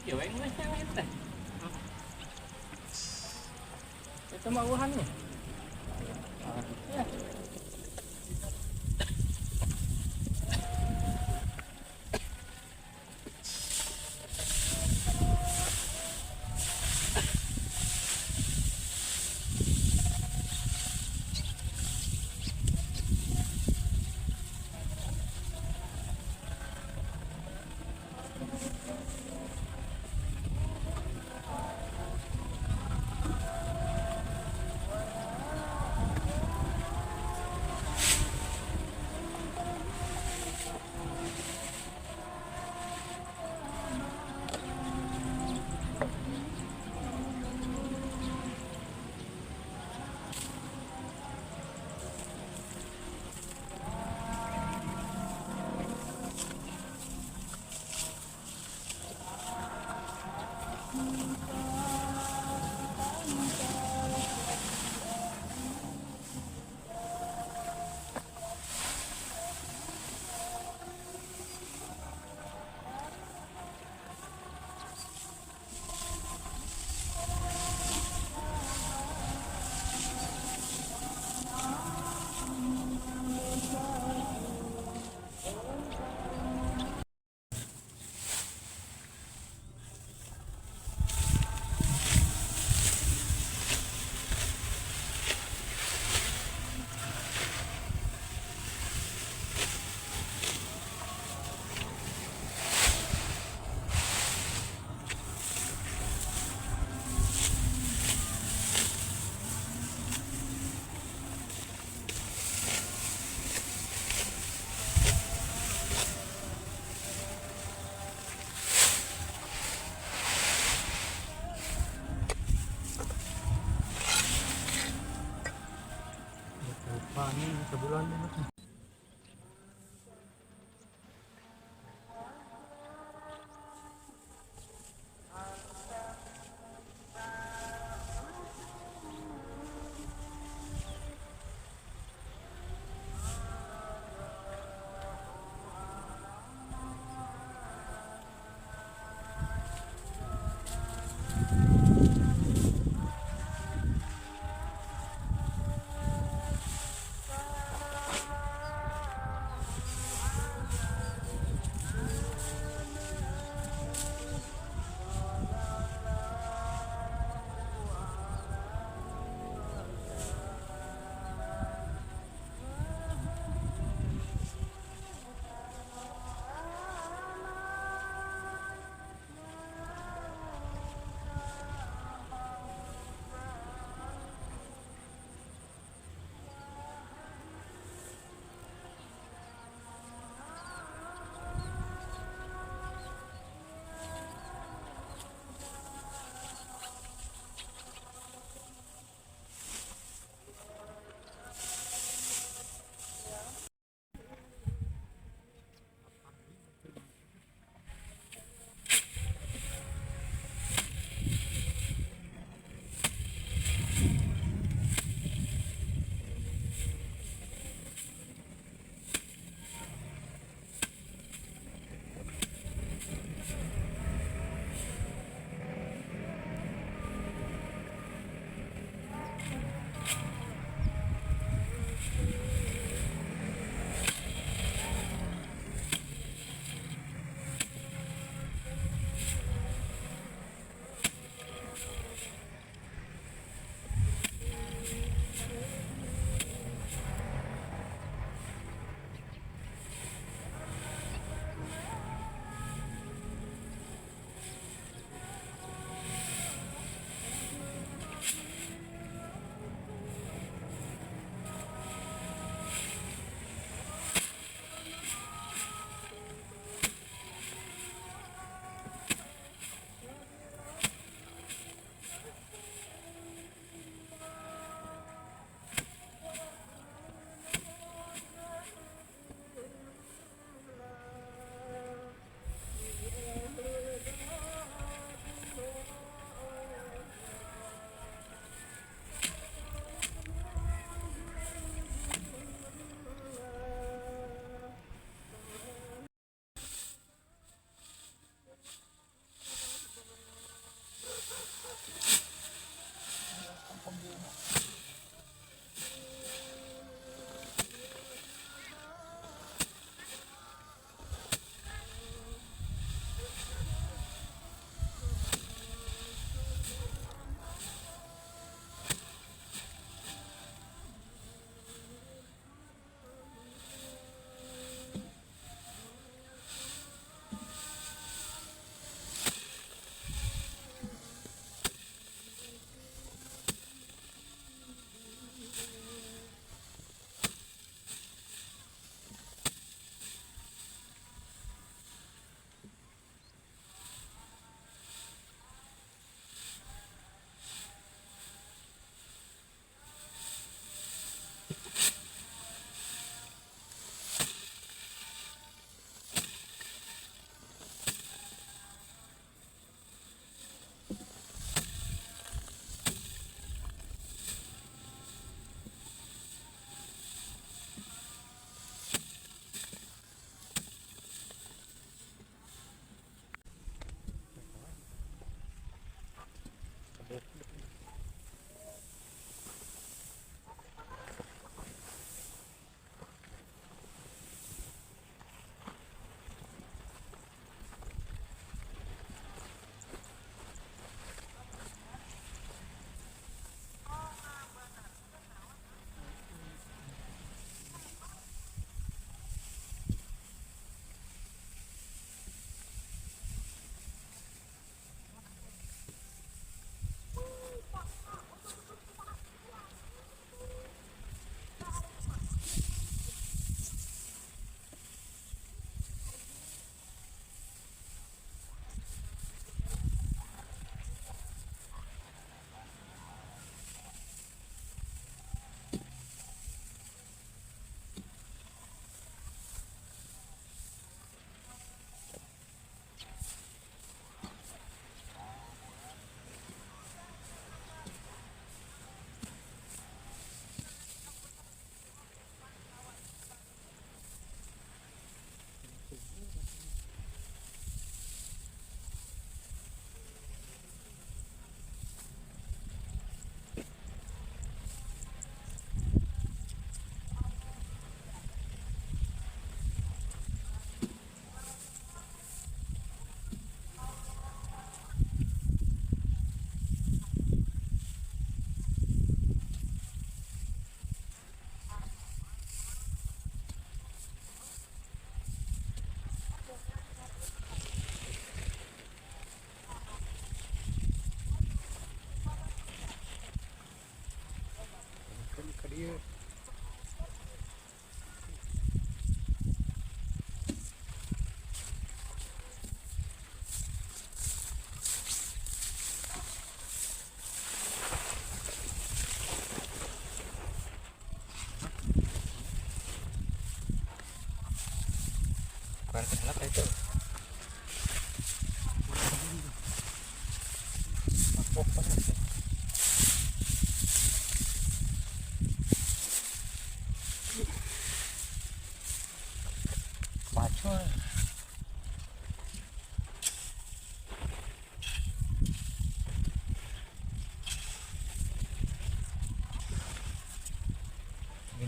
Kieu we geus teh. Itu mah uhannya. Ya. Panen sebulan ini.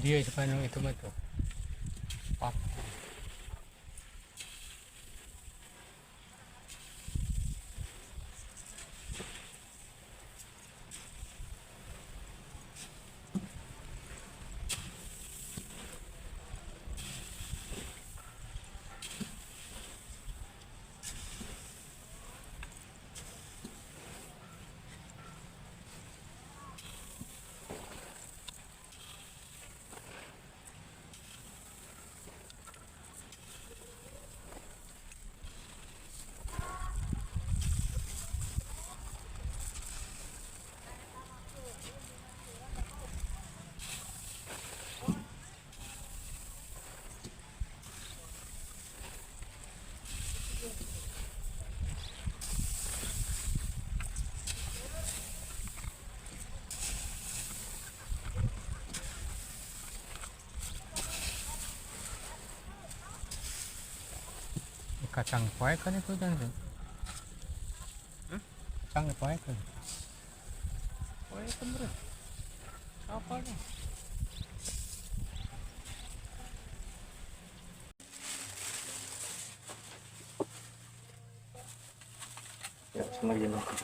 Dia sepanjang itu mah tuh. Pap. Kacang poe kan itu kan tuh. Kacang poe kan. Poe kan bro. Apa nih? Ya, sama aja makan.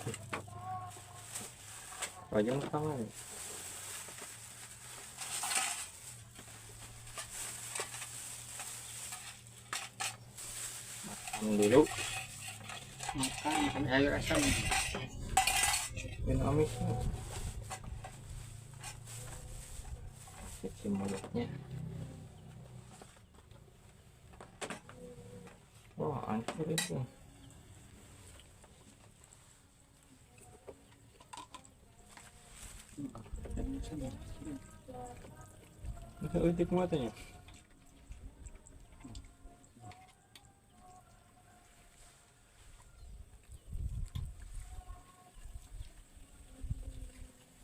Wajah makan. Makan dulu. Makan sayur asam. Minum amisnya. Cuci mulutnya. Wah, hancur itu. Bisa utik matanya.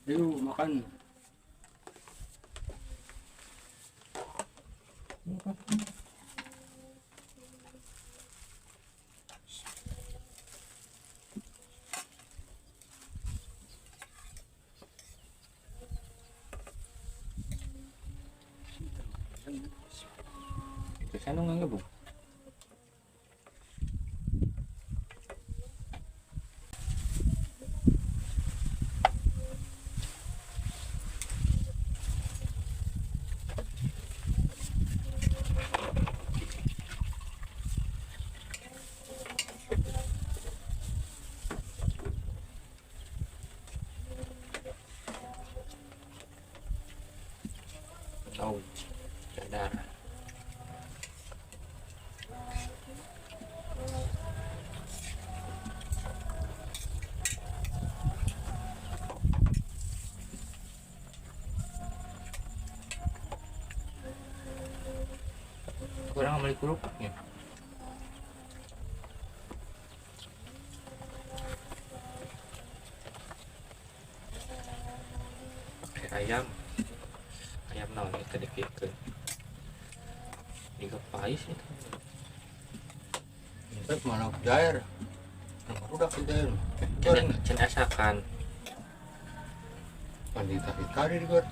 Ayo makan. Itu sana nggak bu? Oh, darah. Kurang beli kerupuknya. Pakai ayam. Ayam naon itu dipikir. Tiga pais itu. Itu mana jair. Udah jair. Cen asakan. Pandita kari di gor.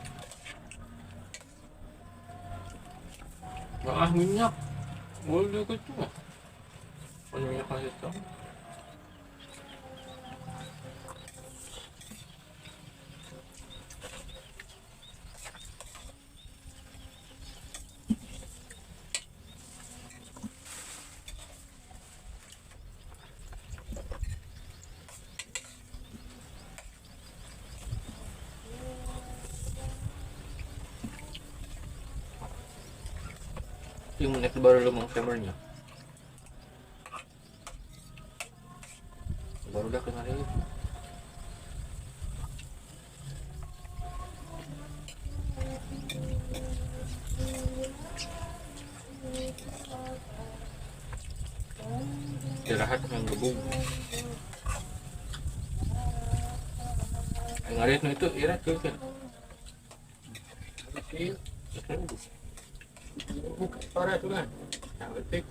Ah minyak. Boleh gitu mah. Minyak kasih tau. Yung menit baru lu mau kameranya baru udah kenal ini. Istirahat yang gebung ngarit itu irat gitu Buka suara itu kan. Nah, betik.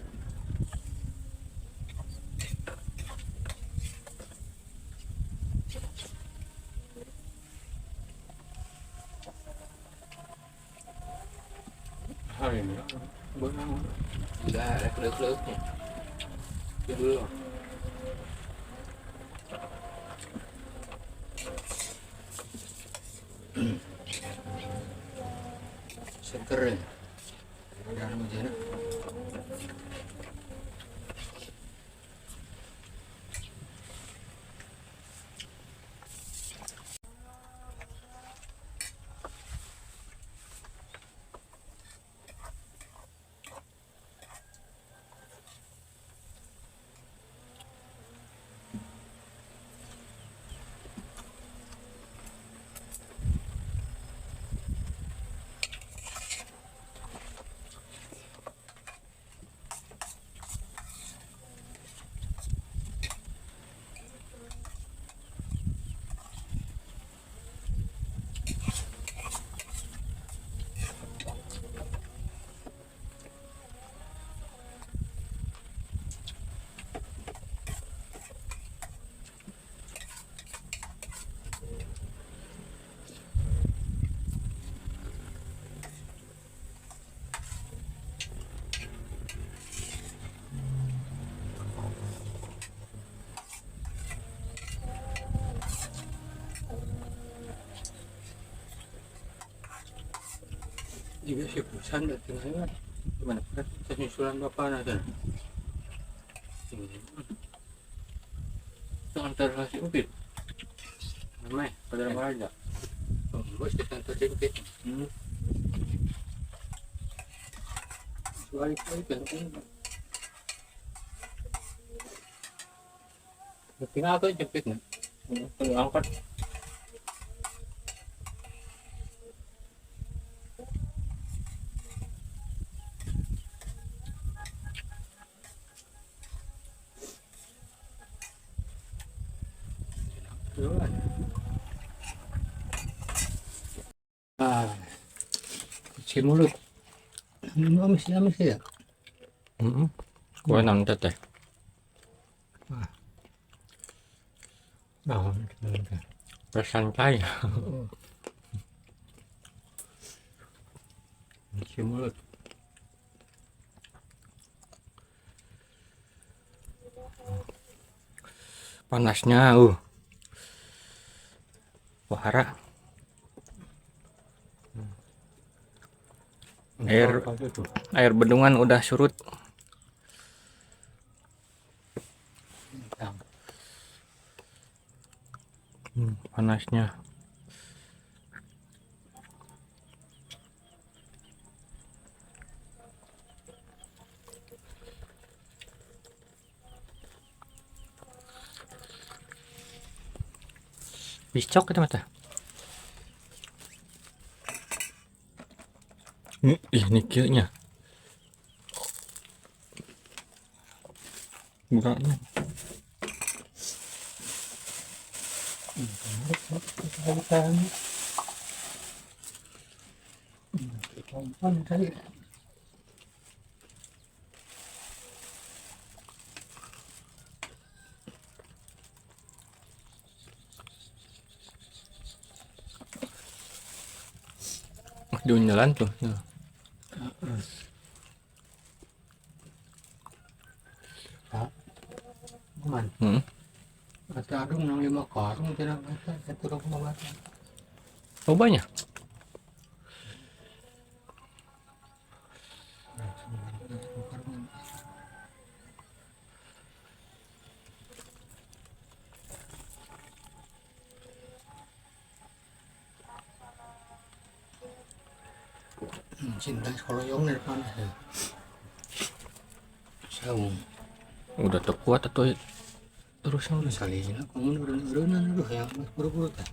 Beunang. Udah, rek leuk-leuknya. Itu dulu. Seger ya. Dan hujan. Juga si perusahaan datang gimana? Penyusulan bapak nanti. Itu antar si Upit. Namanya pada raja. Bos di kantor si Upit. Balik-balik kan. Tinggal aku jepit nih. Tunggu angkat. Ah, cuci mulut. Amis, amis ya. Kue nanti teh. Nah, Bersantai. Cuci mulut. Panasnya, Wahara. Air bendungan udah surut. Panasnya. Bicok itu mata. Ini kieu-nya. Bukanya. Jalan tuh. Man. Atau nang 5 karung tidak bisa satu rumah. Oh banyak. Cinta sekolah dari mana ya? Saung. Udah terkuat atau terus misalnya kamu udah yang buru-buru teh.